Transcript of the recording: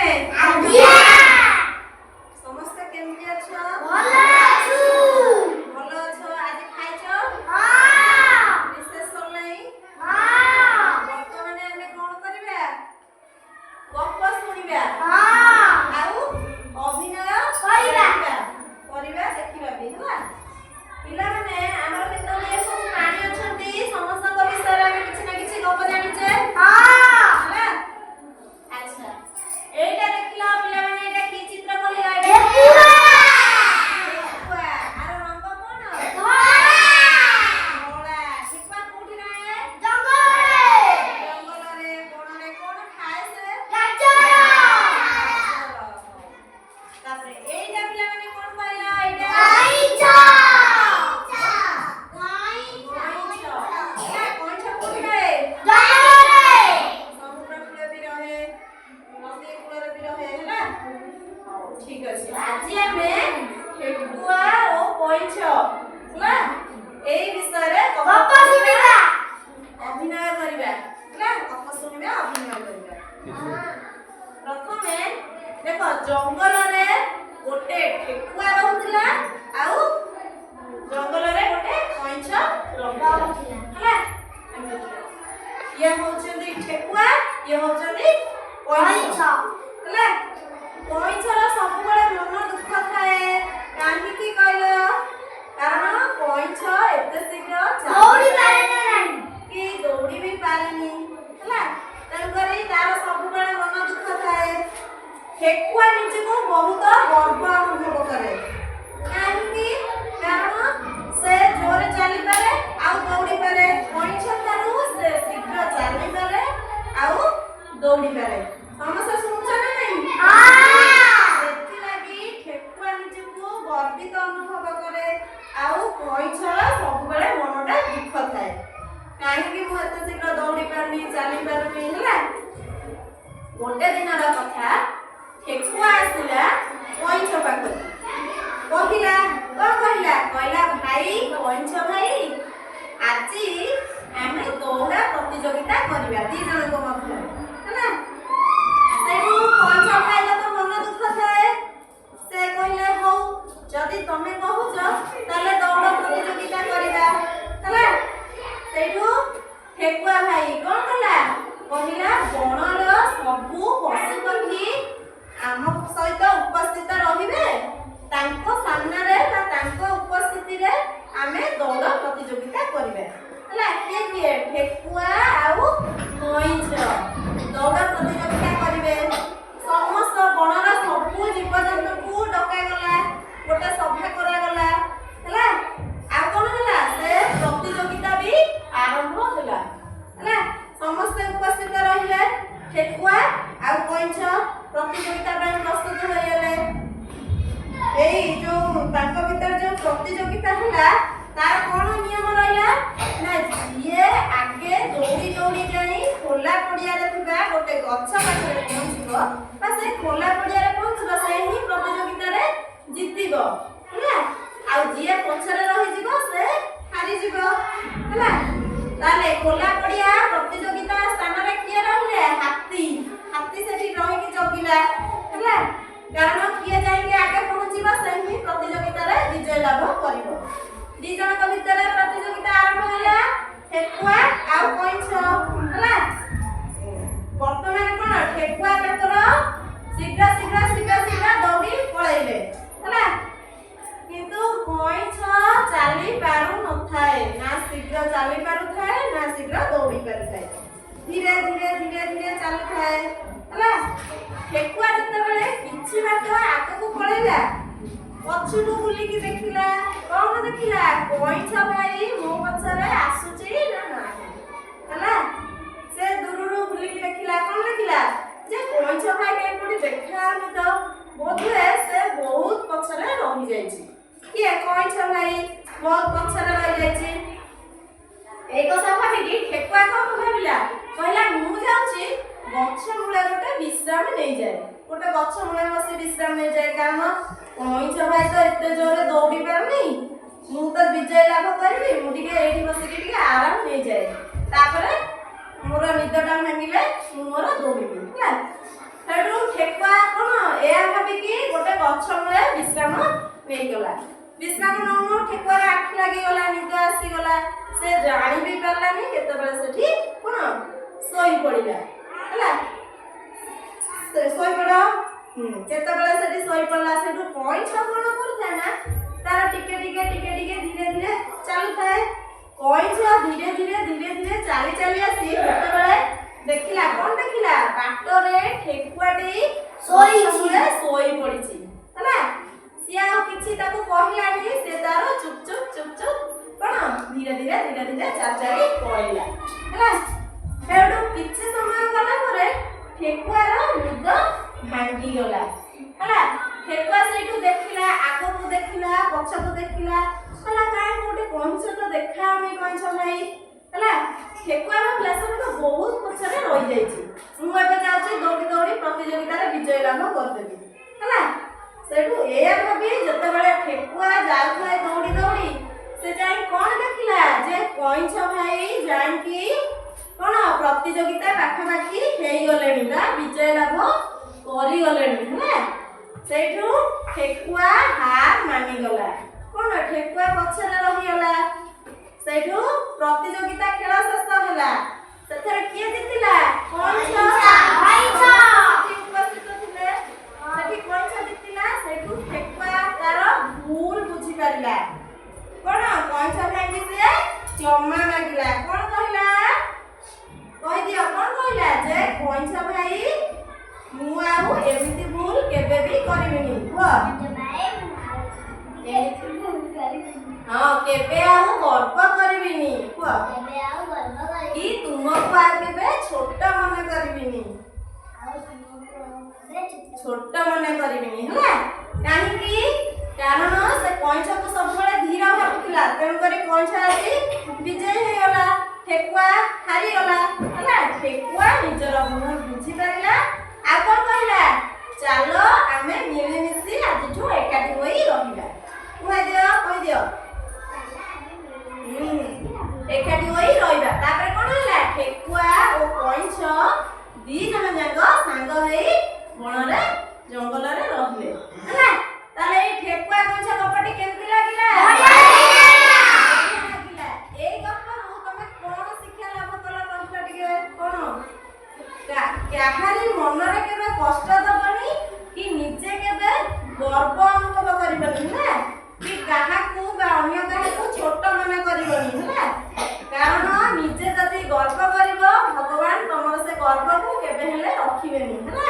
ପିଲାମାନେ? ଆଜ୍ଞା। ସମସ୍ତେ କେମିତି ଅଛ? ଭଲ ଅଛୁ। ଭଲ ଅଛ? ଆଜି ଖାଇଛ? ହଁ। ରିସେସ ସରିଲାଣି? ହଁ। ବର୍ତ୍ତମାନ ଆମେ କଣ କରିବା? ଗପ ଶୁଣିବା। ହଁ। ଆଉ ଅଭିନୟ କରିବା। କରିବା, ଦେଖିବା ବି। ହେଲା ପିଲାମାନେ, ଆମର କେତେ ଗୁଡ଼ିଏ ସବୁ ପ୍ରାଣୀ ଅଛନ୍ତି, ସମସ୍ତଙ୍କ ବିଷୟରେ ଆମେ କିଛି ନା କିଛି ଗପ ଜାଣିଛେ। ହଁ। ହେଲା। ଆଚ୍ଛା, ଏଇଟା ଦେଖିଲ ପିଲାମାନେ, ଏଇଟା କି ଚିତ୍ର କହିଲ ଏଇଟା? ଠେକୁଆ। ଠେକୁଆ। ଆର ରଙ୍ଗ କଣ? ଧଳା। ଧଳା। ଠେକୁଆ କୋଉଠି ରହେ? ଜଙ୍ଗଲରେ। ଜଙ୍ଗଲରେ, ବଣରେ। କଣ ଖାଏ ସେ? ଗାଜର। ଗାଜର। ତାପରେ ଏଇଟା ପିଲାମାନେ କଣ କହିଲ ଏଇଟା? କଇଁଛ। କଇଁଛ। ନା, କଇଁଛ କୋଉଠି ରହେ? ଜଙ୍ଗଲରେ। ସମୁଦ୍ର କୂଳେ ବି ରହେ, ନଦୀ କୂଳରେ ବି ରହେ। ହେଲା, ହଉ, ଠିକ ଅଛି। ଆଜି ଆମେ ଠେକୁଆ ଓ କଇଁଛ, ହେଲା, ଏଇ ବିଷୟରେ ଗପ ଶୁଣିବା। ଅଭିନୟ କରିବା। ହେଲା, ଗପ ଶୁଣିବା, ଅଭିନୟ କରିବା। ପ୍ରଥମେ ଦେଖ, ଜଙ୍ଗଲରେ ଗୋଟେ ଠେକୁଆ ରହୁଥିଲା ଆଉ ଜଙ୍ଗଲରେ ଗୋଟେ କଇଁଛ ରହୁଥିଲା। ରହୁଥିଲା। ହେଲା, ଆମେ ଦେଖିବା। ଇଏ ହଉଛନ୍ତି ଠେକୁଆ, ଇଏ ହଉଛନ୍ତି କଇଁଛ। କଇଁଛ। ହେଲା, କଇଁଛର ସବୁବେଳେ ମନ ଦୁଃଖ ଥାଏ। କାହିଁକି କହିଲ? କାରଣ କଇଁଛ ଏତେ ଶୀଘ୍ର ଦୌଡ଼ି ଚାଲି ପାରେ ନାହିଁ। କି ଦୌଡ଼ି ବି ପାରେନି। ହେଲା, ତେଣୁକରି ତାର ସବୁବେଳେ ମନ ଦୁଃଖ ଥାଏ। ଠେକୁଆ ନିଜକୁ ବହୁତ ଗର୍ବ ଅନୁଭବ କରେ। କାହିଁକି? କାରଣ ସେ ଜୋରେ ଚାଲିପାରେ ଆଉ ଦୌଡ଼ିପାରେ। କଇଁଛ ଠାରୁ ସେ ଶୀଘ୍ର ଚାଲିପାରେ ଆଉ ଦୌଡ଼ିପାରେ। ସମସ୍ତେ ଶୁଣୁଛ ନା ନାଇଁ? ହଁ। ସେଥିଲାଗି ଠେକୁଆ ନିଜକୁ ଗର୍ବିତ ଅନୁଭବ କରେ ଆଉ କଇଁଛର ସବୁବେଳେ ମନଟା ଦୁଃଖ ଥାଏ, କାହିଁକି ମୁଁ ଏତେ ଶୀଘ୍ର ଦୌଡ଼ି ପାରୁନି, ଚାଲି ପାରୁନି। ହେଲା, ଗୋଟେ ଦିନର କଥା, ଠେକୁଆ ଆସିଲା କଇଁଛ ପାଖକୁ। କହିଲା, କଣ କହିଲା? କହିଲା, "ଭାଇ କଇଁଛ ଭାଇ, ଆଜି ଆମେ ଦୌଡ଼ା ପ୍ରତିଯୋଗିତା କରିବା ଦି ଜଣଙ୍କ ମଧ୍ୟରେ।" ହେଲା, ସେଇଠୁ କଇଁଛ ଭାଇର ତ ମନ ଦୁଃଖ ଥାଏ। ସେ କହିଲେ, "ହଉ, ଯଦି ତମେ କହୁଛ ତାହେଲେ ଦୌଡ଼ ପ୍ରତିଯୋଗିତା କରିବା।" ହେଲା, ସେଇଠୁ ଠେକୁଆ ଭାଇ କଣ କଲା? କହିଲା, "ବଣର ସବୁ ପଶୁପକ୍ଷୀ ଆମ ସହିତ ଉପସ୍ଥିତ ରହିବେ। ତାଙ୍କ ସାମ୍ନାରେ ବା ତାଙ୍କ ଉପସ୍ଥିତିରେ ଆମେ ଦୌଡ଼ ପ୍ରତିଯୋଗିତା କରିବା।" ହେଲା, କିଏ କିଏ? ଠେକୁଆ ଆଉ କଇଁଛ ଦୌଡ଼ ପ୍ରତିଯୋଗିତା କରିବେ। ସମସ୍ତ ବଣର ସବୁ ଜୀବଜନ୍ତୁଙ୍କୁ ଡକାଗଲା, ଗୋଟେ ସଭା କରାଗଲା। ହେଲା, ଆଉ କଣ ହେଲା? ସେ ପ୍ରତିଯୋଗିତା ବି ଆରମ୍ଭ ହେଲା। ହେଲା, ସମସ୍ତେ ଉପସ୍ଥିତ ରହିଲେ। ଠେକୁଆ ଆଉ କଇଁଛ ପ୍ରତିଯୋଗିତା ପାଇଁ ପ୍ରସ୍ତୁତ ହୋଇଗଲେ। ଏଇ ଯୋଉ ତାଙ୍କ ଭିତରେ ଯୋଉ ପ୍ରତିଯୋଗିତା ହେଲା, ତାର କଣ ନିୟମ ରହିଲା ନା, ଯିଏ ଆଗେ ଦୌଡ଼ି ଦୌଡ଼ି ଯାଇ ଖୋଲା ପଡ଼ିଆରେ ଥିବା ଗୋଟେ ଗଛ ପାଖରେ ପହଞ୍ଚିବ ବା ସେ ଖୋଲା ପଡ଼ିଆରେ ପହଞ୍ଚିବ, ସେ ହିଁ ପ୍ରତିଯୋଗିତାରେ ଜିତିବ। ହେଲା, ଆଉ ଯିଏ ପଛରେ ରହିଯିବ ସେ ହାରିଯିବ। ହେଲା, ତାହେଲେ ଖୋଲା ପଡ଼ିଆ ପ୍ରତିଯୋଗିତା ସ୍ଥାନରେ କିଏ ରହିଲେ? ହାତୀ। ହାତୀ ସେଠି ରହିକି ଜଗିଲା। ହେଲା, କାରଣ କିଏ ଯାଇକି ଆଗେ ପହଞ୍ଚିବ, ସେ ହିଁ ପ୍ରତିଯୋଗିତାରେ ବିଜୟ ଲାଭ କରିବ। ଦି ଜଣଙ୍କ ଭିତରେ ପ୍ରତିଯୋଗିତା ଆରମ୍ଭ ହେଲା, ଠେକୁଆ ଆଉ କଇଁଛ। ହେଲା, ବର୍ତ୍ତମାନ କଣ, ଠେକୁଆ ତାଙ୍କର ଶୀଘ୍ର ଶୀଘ୍ର ଶୀଘ୍ର ଶୀଘ୍ର ଦୌଡ଼ି ପଳେଇଲେ। ହେଲା, କିନ୍ତୁ କଇଁଛ ଚାଲି ପାରୁନଥାଏ। ନା ଶୀଘ୍ର ଚାଲି ପାରୁଥାଏ, ନା ଶୀଘ୍ର ଦୌଡ଼ି ପାରୁଥାଏ। ଧୀରେ ଧୀରେ ଧୀରେ ଧୀରେ ଚାଲୁଥାଏ। ହେଲା, ଠେକୁଆ ଯେତେବେଳେ କିଛି ବାଟ ଆଗକୁ ପଳେଇଲା, ପଛକୁ ବୁଲିକି ଦେଖିଲା। କଣ ଦେଖିଲା? କଇଁଛ ଭାଇ ମୋ ପଛରେ ଆସୁଛି ନା ନାହିଁ। ହେଲା, ସେ ଦୂରରୁ ବୁଲିକି ଦେଖିଲା। କଣ ଦେଖିଲା? ଯେ କଇଁଛ ଭାଇ କାହିଁ କୋଉଠି ଦେଖାଯାଉନି ତ, ବୋଧହୁଏ ସେ ବହୁତ ପଛରେ ରହିଯାଇଛି। କିଏ? କଇଁଛ ଭାଇ ବହୁତ ପଛରେ ରହିଯାଇଛି। ଏଇ କଥା ଭାବିକି ଠେକୁଆ କଣ ଭାବିଲା? କହିଲା, "ମୁଁ ଯାଉଛି ଗଛ ମୂଳେ ଗୋଟେ ବିଶ୍ରାମ ନେଇଯାଏ। ଗୋଟେ ଗଛ ମୂଳେ ବସି ବିଶ୍ରାମ ନେଇଯାଏ, କାରଣ କଇଁଛ ଭାଇ ତ ଏତେ ଜୋରେ ଦୌଡ଼ି ପାରୁନି, ମୁଁ ତ ବିଜୟ ଲାଭ କରିବି। ମୁଁ ଟିକେ ଏଇଠି ବସିକି ଟିକେ ଆରାମ ନେଇଯାଏ, ତାପରେ ମୋର ନିଦଟା ଭାଙ୍ଗିଲେ ମୁଁ ମୋର ଦୌଡ଼ିବି।" ହେଲା, ସେଠୁ ଠେକୁଆ ଏୟା ଭାବିକି ଗୋଟେ ଗଛ ମୂଳେ ବିଶ୍ରାମ ନେଇଗଲା। ବିଶ୍ରାମ ନଉ ନଉ ଠେକୁଆର ଆଖି ଲାଗିଗଲା, ନିଦ ଆସିଗଲା। ସେ ଜାଣି ବି ପାରିଲାନି କେତେବେଳେ ସେଠି କଣ ଶୋଇ ପଡ଼ିଲା। ହେଲା, ସେ ଶୋଇପଡ଼। କେତେବେଳେ ସେଠି ଶୋଇପଡ଼ିଲା। ସେଠୁ କଇଁଛ କଣ କରୁଥାଏ ନା, ତାର ଟିକେ ଟିକେ ଟିକେ ଟିକେ ଧୀରେ ଧୀରେ ଚାଲୁଥାଏ। କଇଁଛ ଧୀରେ ଧୀରେ ଧୀରେ ଧୀରେ ଚାଲି ଚାଲି ଆସି ଯେତେବେଳେ ଦେଖିଲା, କଣ ଦେଖିଲା? ବାଟରେ ଠେକୁଆଟି ଶୋଇଛି। ଗଛ ମୂଳେ ଶୋଇ ପଡ଼ିଛି। ହେଲା, ସିଏ ଆଉ କିଛି ତାକୁ କହିଲାନି। ସେ ତାର ଚୁପ୍ ଚୁପ୍ ଚୁପ୍ ଚୁପ୍ କଣ ଧୀରେ ଧୀରେ ଧୀରେ ଧୀରେ ଚାଲି ଚାଲି ପଳେଇଲା। ହେଲା, ସେଇଠୁ କିଛି ସମୟ ଗଲା ପରେ ଠେକୁଆର ନିଦ ଭାଙ୍ଗିଗଲା। ହେଲା, ଠେକୁଆ ସେଇଠୁ ଦେଖିଲା, ଆଗକୁ ଦେଖିଲା, ପଛକୁ ଦେଖିଲା। କହିଲା, କାଇଁ କୋଉଠି କଇଁଛ ତ ଦେଖା ହଉନି, କଇଁଛ ଭାଇ। ହେଲା, ଠେକୁଆ ଭାବିଲା, ସେ ତ ବହୁତ ପଛରେ ରହିଯାଇଛି, ମୁଁ ଏବେ ଯାଉଛି ଦୌଡ଼ି ଦୌଡ଼ି ପ୍ରତିଯୋଗିତାରେ ବିଜୟ ଲାଭ କରିଦେବି। ହେଲା, ସେଇଠୁ ଏଇଆ ଭାବି ଯେତେବେଳେ ଠେକୁଆ ଯାଉଥାଏ ଦୌଡ଼ି ଦୌଡ଼ି, ସେ ଯାଇ କଣ ଦେଖିଲା ଯେ କଇଁଛ ଭାଇ ଯାଇକି କଣ ପ୍ରତିଯୋଗିତା ପାଖାପାଖି ହେଇଗଲେଣି ବା ବିଜୟ ଲାଭ କରିଗଲେଣି। ହେଲା, ସେଇଠୁ ଠେକୁଆ ହାର ମାନିଗଲା। କଣ, ଠେକୁଆ ପଛରେ ରହିଗଲା। ସେଇଠୁ ପ୍ରତିଯୋଗିତା ଖେଳ ଶେଷ ହେଲା। ସେଥିରେ କିଏ ଜିତିଲା? କଇଁଛ। କଇଁଛ। ସେଠି ଉପସ୍ଥିତ ଥିଲେ। ସେଠି କଇଁଛ ଜିତିଲା। ସେଇଠୁ ଠେକୁଆ ତାର ଭୁଲ ବୁଝିପାରିଲା। କଣ, କଇଁଛ ଭାଇକି ସେ କ୍ଷମା ମାଗିଲା। କଣ କହିଲା? କହିଦିଅ, କଣ କହିଲା ଯେ କଇଁଛ ଭାଇ, ମୁଁ ଆଉ ଏମିତି ଭୁଲ କେବେ ବି କରିବିନି। କୁହ। ହଁ, କେବେ ଆଉ ଗର୍ବ କରିବିନି। କୁହ। କି ତୁମକୁ ଆଉ କେବେ ଛୋଟ ମନେ କରିବିନି। ଛୋଟ ମନେ କରିବିନି। ହେଲା, କାହିଁକି? କାରଣ ସେ କଇଁଛକୁ ସବୁବେଳେ ଧୀର ଭାବୁଥିଲା। ତେଣୁକରି କଇଁଛ ଆଜି ବିଜୟୀ ହେଇଗଲା, ଠେକୁଆ ହାରିଗଲା। ହେଲା, ଠେକୁଆ ନିଜର ଭୁଲ ବୁଝିପାରିଲା। ଆଉ କଣ କହିଲା? ଚାଲ, ଆମେ ମିଳିମିଶି ଆଜିଠୁ ଏକାଠି ହୋଇ ରହିବା। କହିଦିଅ, କହିଦିଅ। ଏକାଠି ହୋଇ ରହିବା। ତାପରେ କଣ ହେଲା? ଠେକୁଆ ଓ କଇଁଛ ଦି ଜଣ ଯାକ ସାଙ୍ଗ ହେଇ ବଣରେ ଜଙ୍ଗଲରେ ରହିଲେ। ହେଲା, ତାହେଲେ ଏଇ ଠେକୁଆ କଇଁଛ ଗପଟି କେମିତି ଲାଗିଲା? ବଢିଆ ଲାଗିଲା। ଏଇ ଗପରୁ ତମେ କଣ ଶିକ୍ଷା ଲାଭ କଲ, କହିଲ ଟିକେ। କଣ? କାହାରି ମନରେ କେବେ କଷ୍ଟ ଦବନି କି ନିଜେ କେବେ ଗର୍ବ ଅନୁଭବ କରିବନି। ହେଲା, କି କାହାକୁ ବା ଅନ୍ୟ କାହାକୁ ଛୋଟ ମନେ କରିବନି। ହେଲା, କାରଣ ନିଜେ ଯଦି ଗର୍ବ କରିବ, ଭଗବାନ ତମର ସେ ଗର୍ବକୁ କେବେ ହେଲେ ରଖିବେନି। ହେଲା।